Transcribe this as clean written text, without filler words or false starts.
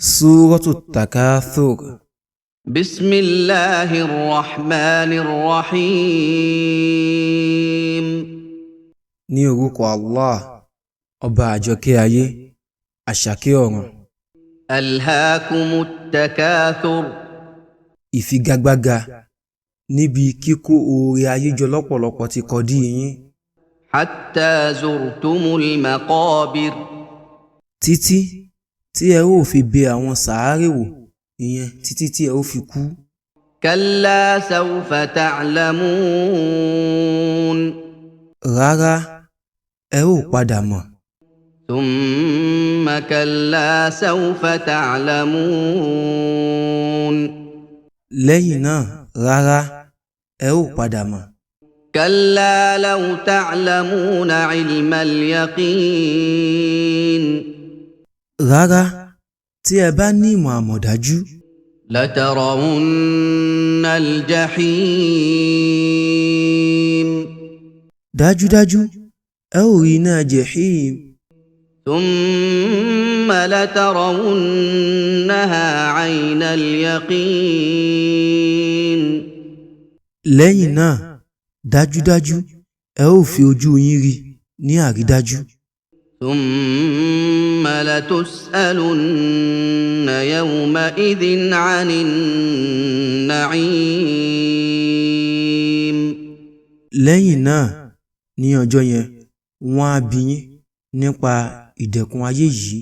Súrọ́tù Takathur. بسم الله الرحمن الرحيم. Ní orúkọ Allah, ọba àjọkẹ́ ayé, àṣàkẹ́ ọ̀run. ألهاكم التكاثر. Ìfigagbága níbi kíkó oore ayé jọ lọ́pọ̀lọpọ̀ ti kọdí yín. حتى زرتم المقابر. Títí tí ẹ ó fi bẹ àwọn sàárè wò, ìyẹn títí tí ẹ ó fi kú. كلا سوف تعلمون. Rárá, ẹ ó padà mọ̀. ثم كلا سوف تعلمون. Lẹ́yìn náà, rárá, ẹ ó padà mọ̀. كلا لو تعلمون علم اليقين. Rárá, tí ẹ bá ní ìmọ̀ àmọ̀dájú, لترون الجحيم. Dájúdájú ẹ ó rí iná Jẹ̀hím. ثم لترونها عين اليقين. Lẹ́yìn náà, dájúdájú ẹ ó fi ojú yín rí ní àrídájú. ثم لتسألن يومئذ عن النعيم. Lẹ́yìn náà, ní ọjọ́ yẹn, wọ́n á bi yín nípa ìdẹ̀kùn ayé yìí.